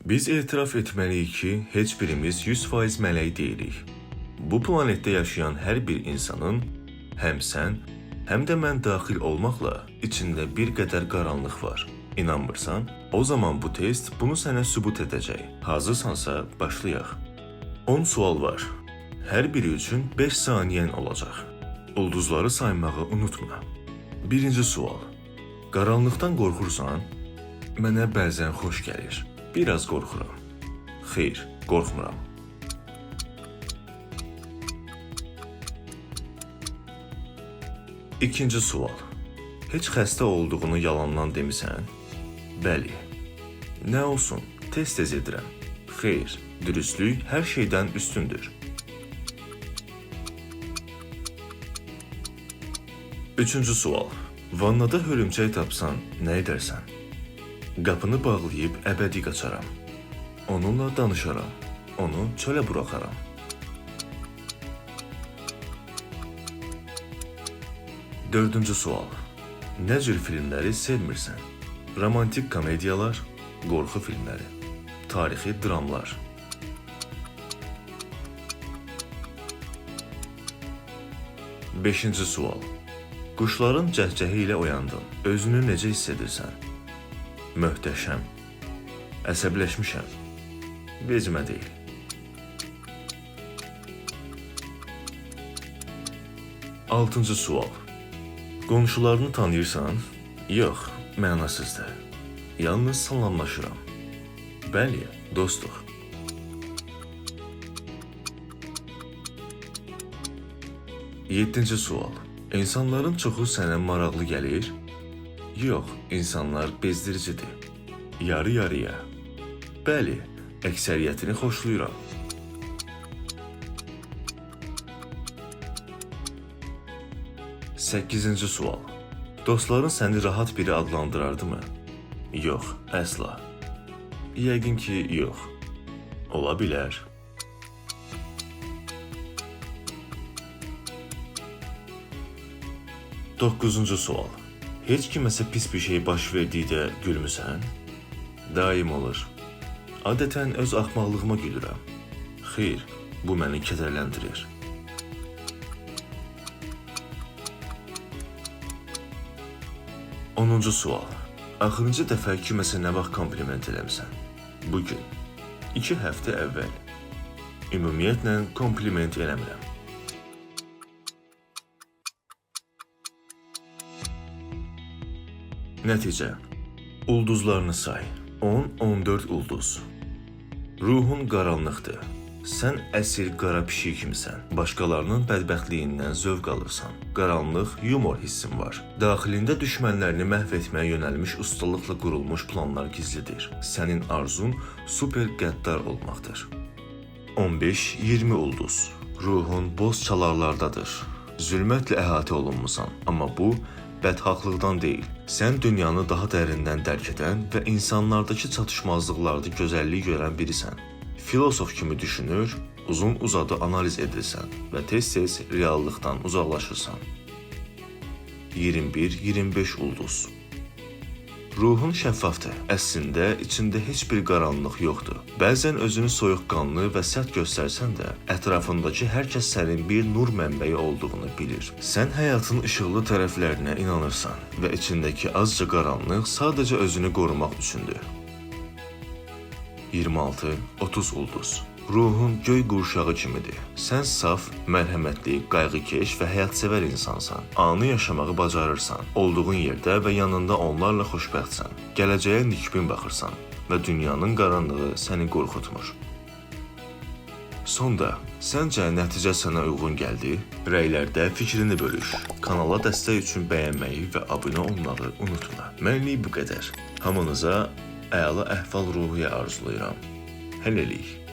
Biz etiraf etməliyik ki, heç birimiz 100% mələk deyilik. Bu planetdə yaşayan hər bir insanın həm sən, həm də mən daxil olmaqla içində bir qədər qaranlıq var. İnanmırsan? O zaman bu test bunu sənə sübut edəcək. Hazırsansa başlayaq. 10 sual var. Hər biri üçün 5 saniyən olacaq. Ulduzları saymağı unutma. Birinci sual. Qaranlıqdan qorxursan? Mənə bəzən xoş gəlir. Biraz qorxuram. Xeyr, qorxmuram. İkinci sual. Heç xəstə olduğunu yalandan demisən? Bəli. Nə olsun, tez-tez edirəm. Xeyr, dürüstlük hər şeydən üstündür. Üçüncü sual. Vannada hörümçək tapsan, nə edərsən? Qapını bağlayıb əbədi qaçaram. Onunla danışaram. Onu çölə buraxaram. Dördüncü sual. Nə cür filmləri sevmirsən? Romantik komediyalar, qorxu filmləri, tarixi dramlar. Beşinci sual. Quşların cəhcəhi ilə oyandın. Özünü necə hiss edirsən? Möhtəşəm. Əsəbləşmişəm. Vecimə deyil. Altıncı sual. Qonşularını tanıyırsan? Yox, mənasızdır. Yalnız salamlaşıram. Bəli, dostuq. Yeddinci sual. İnsanların çoxu sənə maraqlı gəlir? Yox, insanlar bezdiricidir. Yarı-yarıya. Bəli, əksəriyyətini xoşlayıram. Səkkizinci sual. Dostların səni rahat biri adlandırardımı? Yox, əsla. Yəqin ki, yox. Ola bilər. Doqquzuncu sual. Heç kiməsə pis bir şey baş verdikdə gülmüsən? Daim olur. Adətən öz axmaqlığıma gülürəm. Xeyr, bu məni kədərləndirir. Onuncu sual. Axırıncı dəfə kiməsə nə vaxt kompliment eləmisən? Bu gün. 2 həftə əvvəl. Ümumiyyətlə kompliment eləmirəm. Nəticə. Ulduzlarını say. 10-14 ulduz. Ruhun qaranlıqdır. Sən əsl qara pişik kimisən. Başqalarının bədbəxtliyindən zövq alırsan. Qaranlıq yumor hissin var. Daxilində düşmənlərini məhv etməyə yönəlmiş ustalıqla qurulmuş planlar gizlidir. Sənin arzun super qəddar olmaqdır. 15-20 ulduz. Ruhun boz çalarlardadır. Zülmətlə əhatə olunmusan, amma bu bədxahlıqdan deyil. Sən dünyanı daha dərindən dərk edən və insanlardakı çatışmazlıqlarda gözəllik görən birisən. Filosof kimi düşünür, uzun-uzadı analiz edirsən və tez-tez reallıqdan uzaqlaşırsan. 21-25 ulduz. Ruhun şəffafdır. Əslində içində heç bir qaranlıq yoxdur. Bəzən özünü soyuqqanlı və sərt göstərsən də, ətrafındakı hər kəs sənin bir nur mənbəyi olduğunu bilir. Sən həyatın işıqlı tərəflərinə inanırsan və içindəki azca qaranlıq sadəcə özünü qorumaq üçündür. 26-30 ulduz. Ruhun göy qurşağı kimidir. Sən saf, mərhəmətli, qayğıkeş və həyatsevər insansan. Anı yaşamağı bacarırsan. Olduğun yerdə və yanında onlarla xoşbəxtsən. Gələcəyə nikbin baxırsan və dünyanın qaranlığı səni qorxutmur. Sonda, səncə nəticə sənə uyğun gəldi? Rəylərdə fikrini bölüş. Kanala dəstək üçün bəyənməyi və abunə olmağı unutma. Mənlik bu qədər. Hamınıza əla əhval-ruhiyyə arzulayıram. Hələlik.